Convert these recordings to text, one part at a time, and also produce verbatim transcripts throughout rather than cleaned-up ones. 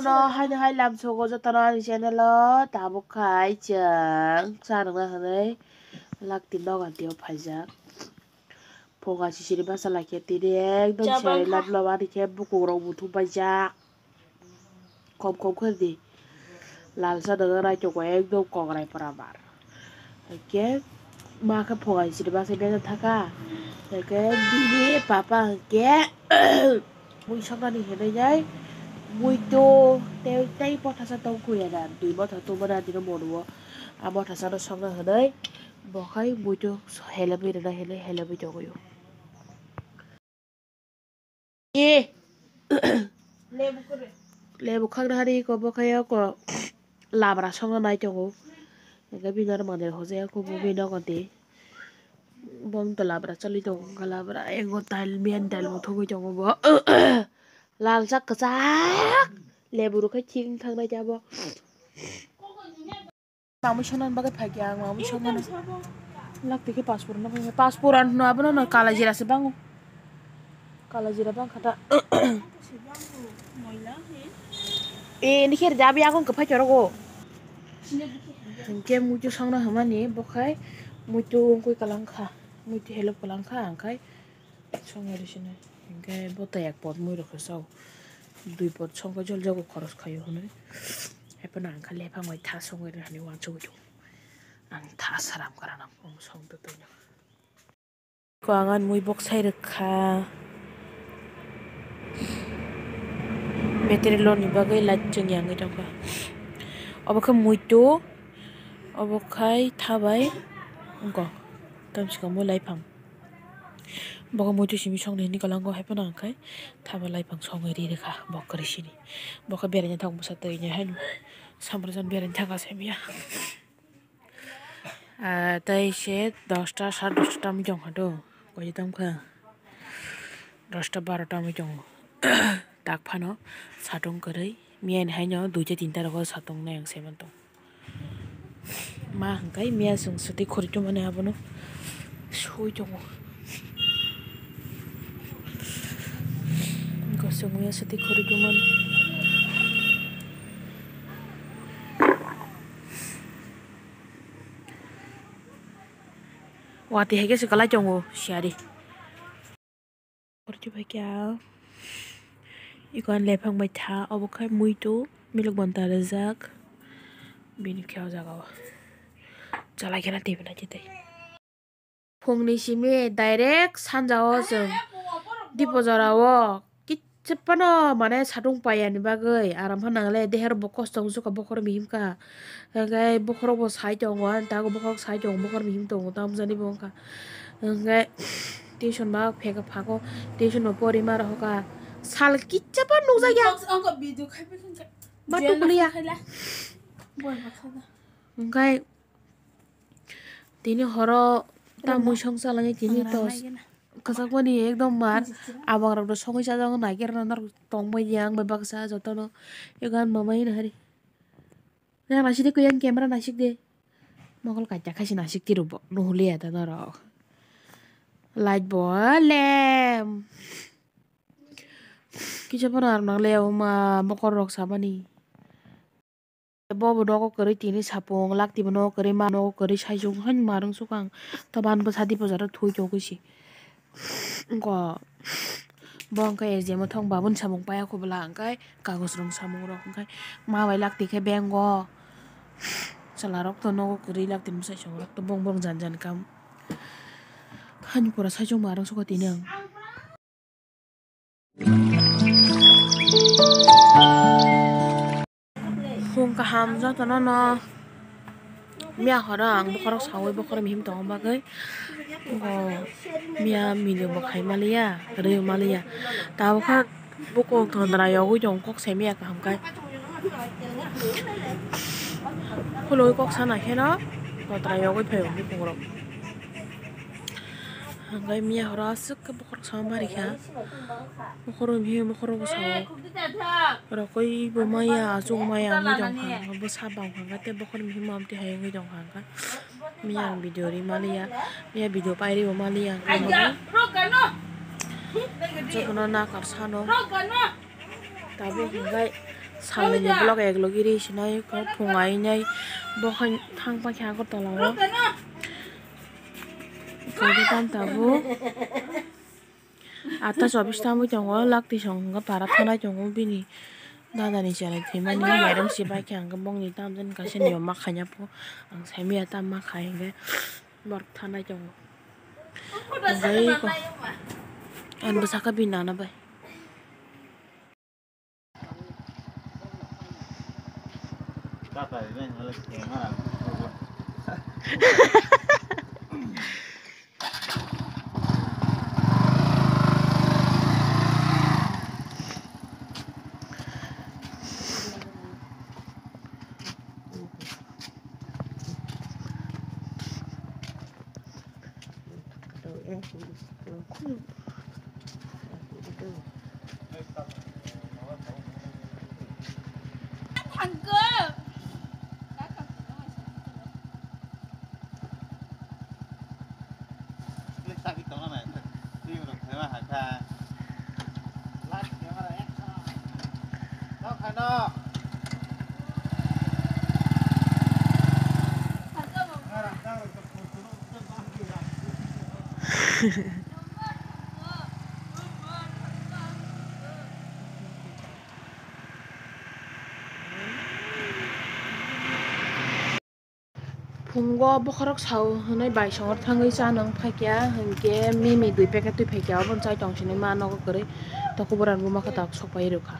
To haino hai lamsogo jotono ani channel o tabuk khai chwng cha rwna hwnwi lakti nogo tio phaijak. Phunga sisiri basa lai khe tini ekdom sari lab lab ani khe bukukrok muthung paijak. Kom kom khe di. Lal sa dwgwk naitok ekdom kokrai pora bar. Hwnkhe ma khe phunga sisiri basa besa thaka. Hwnkhe bini papa hwnkhe mui soknani hinwi jai. Muitu tei tei bothasa tong khuya na. Dui botha tongmani adino monuo. A bothasano sokna hinwi. Bo khai muitu helebwi rwna hinwi helebwi tongwi o. E. Lebu khakna hari ko bo khai ko labra songna nai tongo. Hwnkhe bini aro mandir hojai ya kho bo bini nogo de. Bo wng to labra choli tongo wngkha labra ego tail miyan tail bo thogwi tongo bo. Lal sak kwchak lebu rok khai thik wng thang nai ta bo. Mamui songna bagwi phaikha ang mamui songmani. Lakti khe paspor no phaikha paspor ano abono no kala jira se bango. Kala jira bang khata. E ni kher jabi agon kwphai chorogo. Hwnkhe muitu songna hwnmani bo khai muitu wngkui kwlang kha. Muitu help kwlang kha ang khai. Songwi rw sini. Hwnkhe bo to ek pot mui rw khe chao. Dui pot songkhe jol jago khoros khaio hwnwi. Haiphano ang kha lephang bai tha songwi rw hani uansugwi tongo. Ang tha saram kwrwngno song twtwino. Ko ang ani mui bok sai rwkha. Battery low ni bagwi light chwngya wngwi tongkha. Obo khe muitu. Obo khai thabai wngkha. Tamsukha mui laiphang. Bo khe muitu simi songni hwnwi kwlango, haiphano ang khai thaba laiphang songwi ri rwkha bo kwrwi sini. Bo khe beraina thang bwsa twi ni haino samrwjan beraina thangkha saimanya. Ah, tei se dosta, sare dosta tamo tongkha do, koi tamo kha dosta baro tamo tongo. Tak phano satung kwrwi, miyani haino duita tinta rogo satung nai ang saiman tong. Ma hwnkhe miya chwng swtwi khuri tongmani abono sui tongo. Gosok miya swtwi khuri tongmani. Watwi hai khe se kwlai tongo siyari. Porti bai khe ang iko ani lephang bai tha, obo khai muitu milok bonta rijak, bini khe o jaga o chalai kheno twi belai khe tei. Phungni simi direct sanja o chwng Dipojora o kitsa phano mane satung paiya ni bagwi aram phano nangle, deher bo kosto wngsuka bokhorok mihim kha. Hwnkhe bokhorok bo sai tongo, ani tago bokhorok sai tongo, bokhorok mihim tongo, tamo jani bo wngkha. Hwnkhe tuition ma phega phago, tuition bo pori ma rohoka. Sal kitsa phano nukjakya. Ma tukuliya. Hwnkhe tini horo ta mui song chalangwi tini tos kwchakmani ekdom mar abang rok songwi chajaknai khe norok tongbai di ang bai baksa jotono egan mamai no hari. Yang nasik de kuyang camera nasik de mokol kaita khaisi nasik tiro bo nuhuliya ta norok light bo lem kisa phano ar nangliya oma bokhorok samani. Bo bo nogo kwrwi tini sapung, lakti bo nogo kwrwi, ma nogo kwrwi, saisung haino ma rwngsukha ang. Toban bwsa di bwsaro thui togwi se. Wngkha bo wngkha S D M o thong babun samung paiya kho bwla hwnkhe kagoj rwng samung rok hwnkhe ma bai lakti khe bank o chwla rok to nogo kwrwi lakti bwsai song rok to bong bong jan jan kam. Haino pura saisung ma rwngsukha tini ang. Phung kaham jotono no miya horo ang bokhorok saui bokhorok mihim tongma bagwi bo miya milio bo khai maliya rwi maliya tabukha bukung tondra yogwi tong kok sai miya kaham khai khulugwi kok sana kheno tondra yogwi phaio bukung rok. Hwnkhe miya horo aswk khe bokhorok sama barikha. Bokhorok mihim bokhorok bwskango rokoi bo maya achuk maya wngwi tongkha. Bwsa bangkha tei bokhorok mihim mamtwi hai wngwi tongkha. Miya ang video ri maliya, miya video pairi bo maliya. Jotono nakar sano tabuk hwnkhe. Salni vlog ek logi ri sinai ko phung ai nai bo khai thang pa khe Agartala o. Koi tam tabuk. Atta chobbish ta wngwi tongo, lakti song hwnkhe para thanai tongo bini dadani chwrai thwimani, mairum se bai khe ang bongni tam jani kaisa niyom ma khaina pho ang saimanya tam ma khai hwnkhe borok thanai tongo. Hwnkhe ani bwsakhe bini nana bai. Phungo bokhorok sao hwnwi baisongor thangwi cha nang phaikya, hinkhe mimi dui packet twi phaikya, oboni chai tong sinai ma nogo kwrwi, toko boran buma khe tak sok pai rwkha.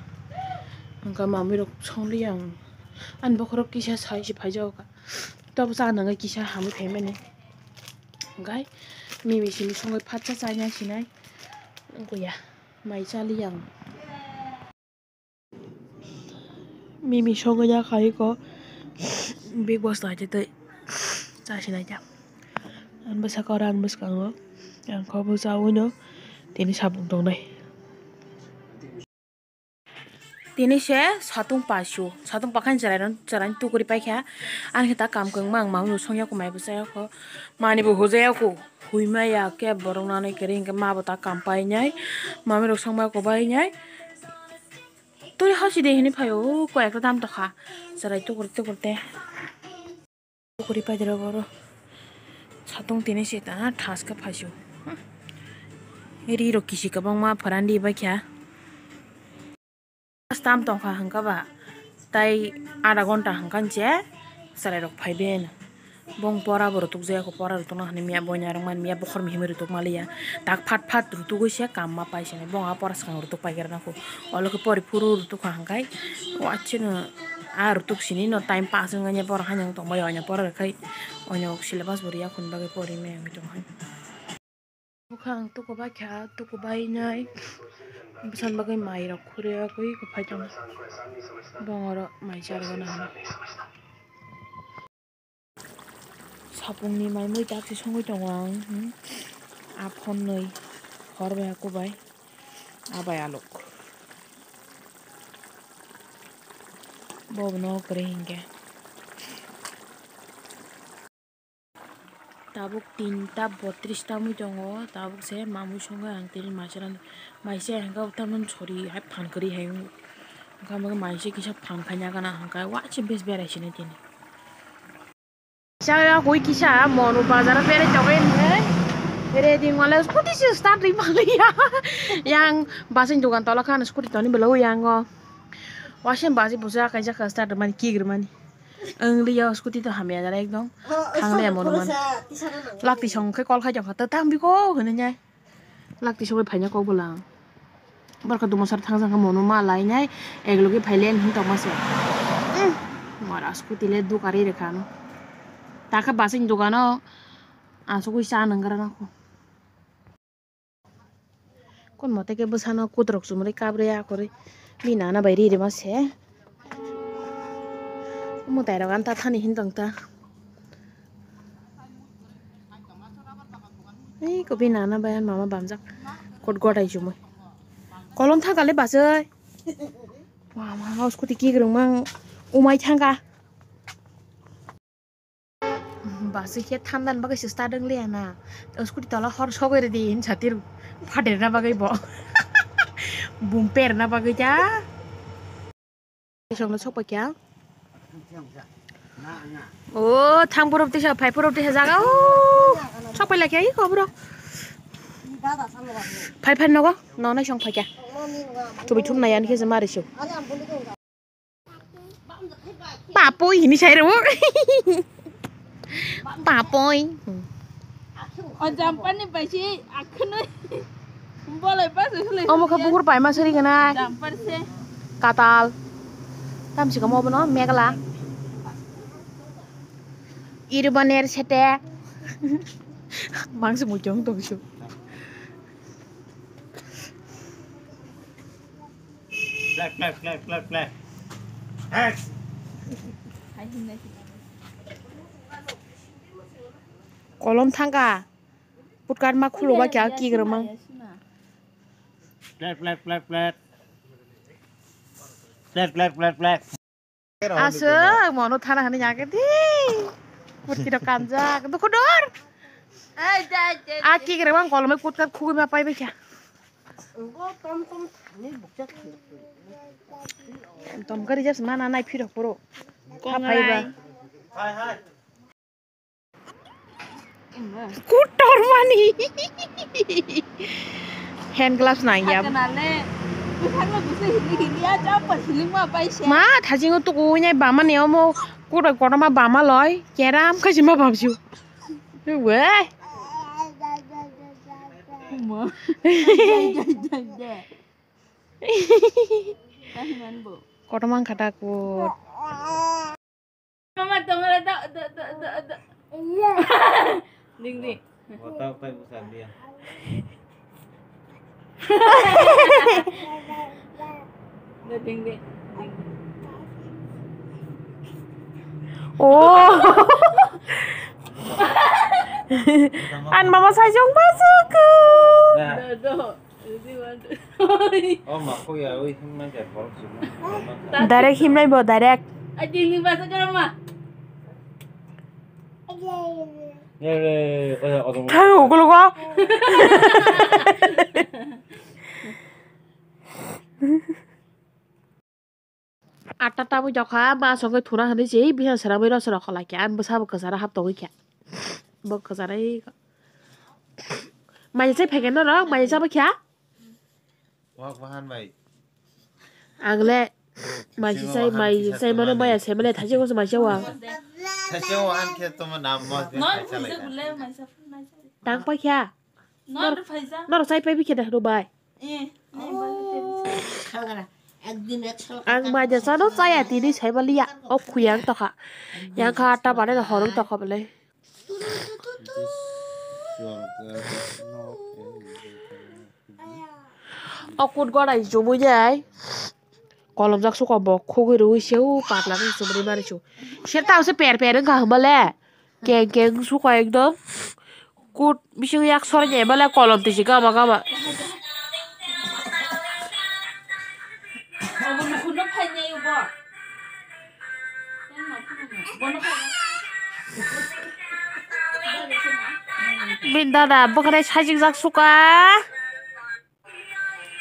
Hinkhe mamwi rok songli ang ani bokhorok kisa sai se phaijago kha, tobo cha nangwi kisa hamwi phaimani. Hinkhe mimi simi songwi phatsa chaina sinai wngya, mai chali ang. Mimi songwi ya khai ko Big Boss naitwi twi chasi naikha. Ang bwsakhe oro ang bwskango ang kho bwsa uino tini sabung tongnai. Tini se satung pasu, satung pakhaini chwrai rok chwrai tukuri paikha. Ani khe ta kam kwbangma ang mamwi bo songya kho, mai bo chaya kho, mani bo hojaya kho. Hui maya khe borok nanwi kwrwi hinkhe ma bo ta kam painai, mamwi rok songma kho bainai. Twi hosi de hini phaio, o koi ekta dam tokha. Chwrai tukur tukur te. Tukuri paidero boro. Satung tini se ta thas khe phaisu. Ri rok kisi kwbangma pharani bai kha. Tam tongkha hwnkha ba. Tai adha ghonta hwnkha nche chwrai rok phai beno. Bong pora bo rutuk jaya kho, pora rutuk na hwnwi miya boina rok man miya bokhor mihimwi rutuk maliya. Tak phat phat rutuk se kam ma pai sini. Bong a pora swkang rutuk pai gra na kho. Olo khe pori phuru rutuk kha hwnkhe. O achhe no a rutuk sini no time pass wngya borok haino tong bai oina pora rwkhai. Oina syllabus bo riya khun bagwi pori me wngwi tong hai. Bwkha ang tuku bai kha, tuku bai nai. Bwsani bagwi mai rok khurui rwgwi kwphai tongo. Bongoro mai charwgana hwnwi. Sapungni mai mui tak se songwi tongo ang, hmm. A phonnwi hor bai kubai, a bai alok. Bobo no kwrwi hinkhe. Tabuk tinta botris ta mui tongo, tabuk se mamui songwi ang tini maisa rani, maisa hwnkhe tamoni sori hai phan kwrwi hai wngkha, maisa kisa phan khaina gana hwnkhe waisa bes berai sini tini. Chaya koi kisa monu bazar o berai tongwi hwnkhe ready wngmale scooty se start rwi manliya. Yang basing dogan tola khe ano scooty toni belai yango. Waisa basi busa kaisa kha start rwmani kick rwmani. Ang liya scooty to hamya jara ekdom. Thang liya monu man. Lakti song khe call khai jokha to tang biko hwnwi nai. Lakti sogwi phaina kok bwlang. Borok dumo sar thang jang khe mono ma lainai, ek logi phai le hin tongma se. Umm, mara scooty le dukari rwkha ano. Ta khe basing dogano asugwi cha nang gra nang kho. Kun mote khe bwsano kutrok chumui kabrwi akorwi bini nana bai ri rwma se. Mwtai rok ani ta thani hin tong ta. Ei, kopi nana bai ani mama bamjak. Kot gotai chumui. Kolom thangkha le bachai. Mama, o scooty kikrwng mang umai thangkha. Bachai khe thandan bagwi se start wng liya na. O scooty tola hor sogwi rwdi hin sati rw. Phaterna bagwi bo. Bumper na bagwi ta. Songno sokpakya. O, thang purok tisa, phai purok tisa jaga. O, sokpai lakya, iko bro. Phai phai nogo, nonai song phaikya. Tubi thum nai ani khe jema risu. Papoi hini sai rwo. Papoi. O jampar ni bai si akhwnwi. Bolai ba se khwlai. Omo kha bukur paima sari gwnai. Jampar se. Katal. Tamsi kamo bono megla. Irbaner sete. Mangsi mujung tongsu. Plek, plek, plek, plek, plek. Action. Kolom thangka. Putkar ma khulo ba kya ki grama. Plek, plek, plek, plek. Plek, plek, plek, plek. Aswk mono thana hwnwi ya khe di. Putki rok kanjak. Dukhu dor. Ai, dai, dai, A dai. Ki kere bang kolomai kut kat khugui ma pai bai kha. Ngo tom tom thani bukjak. Tom kari jas mana nai phirok poro. Kong Hapai ba. Rai. Hai, hai. Kutor mani. Hand gloves nang ya. Kenale. Bwsakno bwsai hini hini ya, chapal siling ma pai se. Ma, thajingo tuku nai bama ni omo. Kutor kotorma bama loi. Keram khaisi ma babju. We. Ma. Dai, dai, dai, dai. Kahiman bo. Kotorma khata kut. Mama, tongo da, da, da, da, da. Ding, ding. Wata kai busa dia. Da, ding, ding. Oh. An mama sai jong ba suku. Da, do. Oh, ma, ko ya, oi, himnai ja, borok sima. Direct himnai bo, direct. Ai, ding, ding, basa kara ma. Ya, re, oh, ya, odong. Thang, ukulgo. Atta tabuk jokha, ma songwi thuna hwnwi se, bihang swnamwi rw swnam kholai kha, ani bwsa bo kwcharo hap tongwi kha. Bo kwcharo. Mai se phaikhe norok, mai se bo kha? Wak bahan bai. Ang le, mai se sai, mai se sai mano maya se male thachi ko se mai se wa. Thachi ko han khe toma nam mo se thachi lai. Tang pai kha. Nor, nor sai pai bi khe da ro bai. Eh, nai bai te. Ang maja sano chaya tini sai baliya. O khuyang tokha. Yang kha atta bare horong tokha bole. O kut gorai chumui jai. Kolomjak suka bo khugui rui se u patla ni chumui mani chu. Ser ta se per per wngkha hwnba le. Keng keng suka ekdom. Kut bising yak sor nya bale kolom tisi gama gama. Obo nukhunno phainai obo. Bono phainai. Bin dada bwkhwnai sajik jak suka.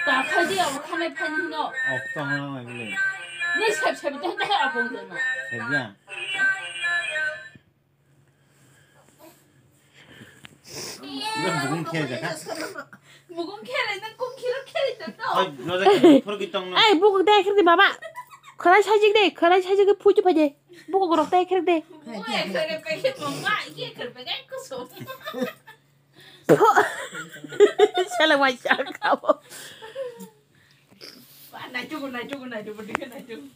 Ta phaidi obo khanai phaini hino. Okto hwnna nai bole. Ni sep sep ta ta obo hino. Sep ya. Bugung khe jaka. Bugung khere nang kum khiro khere to. Oi, no jaka, khoro ki tong no. Ei, bugung de khirdi baba. Khwlai sajik de, khwlai sajik de phuju phaje. Bugung rok de khirdi. Oi, khare pe khe mama, ye khare pe gai kuso. Sala wai chakao. Nai chugo, nai chugo, nai chugo, dikhe nai chugo.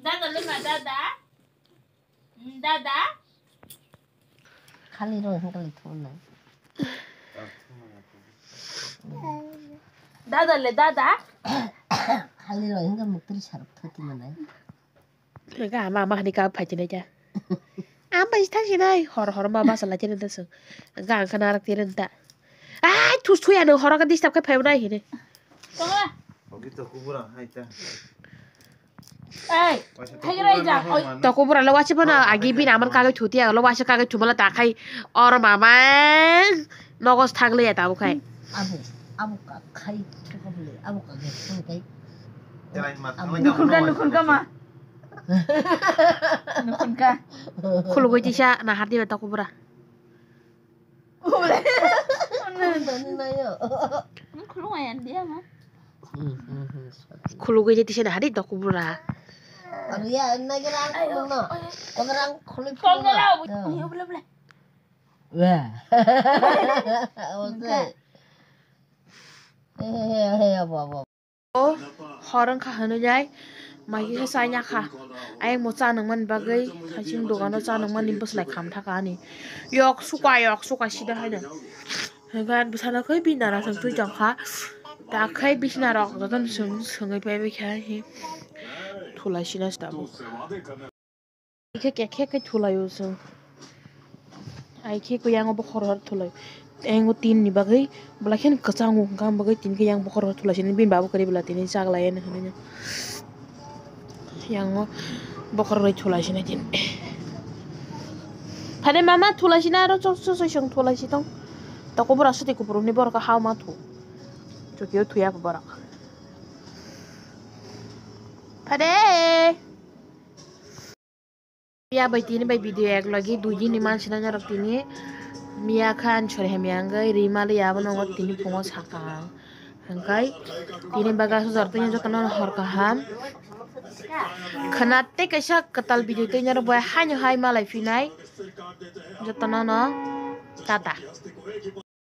Dada, luma, dada. Dada. Khali roi hwnkhe le thumnai. Dada le dada. Khali roi hwnkhe muktri sarok thoti manai. Ga ama ama hani ka phai tini ja. Am bai thang sinai hor hor ma basa lai tini da sung. Ga ang khana rak tini da. Ai thus thuya no hor ka disturb khe phai nai hini. Tongo. Ogi to kubura hai ta. Ei, thaigra ija, oi. To kubura lo wachi bana agi bin amar kagai thuti ag lo wachi kagai thumala ta khai or mama nogos thang le ta bu khai. Abu, abu ka khai thukabule, abu ka ge thung kai. Nukhun ka, nukhun ka ma. Nukun ka. Khulugwi tisa na hati ba tokubura. Khulugwi tisa na hati tokubura. Ayo, ayo. Wah. Oke. Hehehe, abo, abo. O, hor wngkha hwnwi nai, mai khe chai nakha. Ayang bo cha nangmani bagwi, haising dogano cha nangmani bwslai kham thaka ani. Yok suka, yok suka sida haino. Hwnkhe bwsano khe bini nana thang twi tongkha. Ta khai bisna rok jotono swng, swngwi paibai kha hi. Thulai sina se tabuk. Khe khe khe khe thulaio chwng. Ai khe khe yang bokhorok thulai. Yang tin ni bagwi bwlai khe kwchang wng kha, bagwi tin khe yang bokhorok thulai sini bini babu kwrwi bwla tini chak lai hinwi. Yang bokhorok thulai sini tin. Phade mama thulai sini aro chok chok chok chok thulai si tong. Toko bura suti kupuruni borok ha ma thu. Chokio thuya borok. Phade. Miya bai tini bai video ek logi dui din ni mansi na norok tini miya khan sori hamya wngwi ri mali abo nongo tini pungo sakang hwnkhe tini baga sujar tini jotono hor kaham khwna tei kaisa kwtal video tei norok bai haino hai malai phinai jotono no tata.